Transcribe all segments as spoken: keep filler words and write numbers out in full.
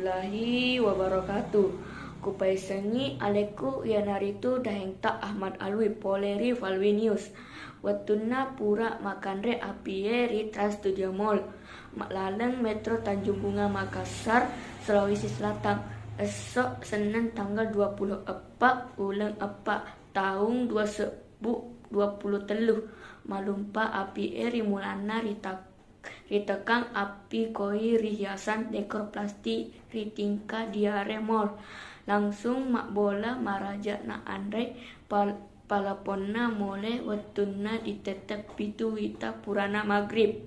Warahmatullahi wabarakatuh. Kupaisengngi alekku iyanaritu Daengta Ahmad Alwi pole ri Valwi News. Wettunna pura makanre apie ri Trans Studio Mall, ma-, laleng Metro Tanjung Bunga Makassar, Sulawesi Selatan, esso Senneng tanggal dua puluh eppa uleng eppa taung dua sebbu dua puluh tellu. Malumpa apie ri mulanna ritak-, ritekang api koi rihiasan dekor plastik ri tingka diare mall. Langsung mabbola maraja na anre pal-, palaponna mole wettunna ditette pitu wita purana maghrib.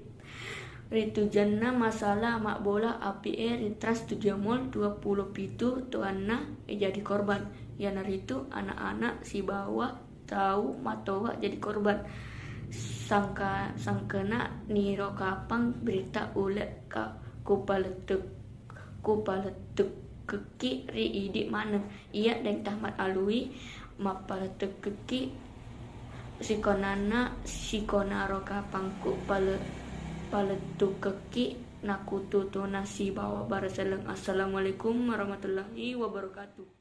Ritujanna masalah mabbola apie ri Trans Studio Mall, dua puluh pitu toanna jadi korban, iyanaritu anak-anak sibawa tau matoa jadi korban. Sangka-, sangkena niro kapang berita ulekka kupalettuk-, kupalettukkekki ri idi maneng. Iya Daeng Ahmad Alwi mappalettukkekki sikonanna sikonaro kapang kupale-, palettukkekki nakututuna sibawa baraseleng. Assalamualaikum warahmatullahi wabarakatuh.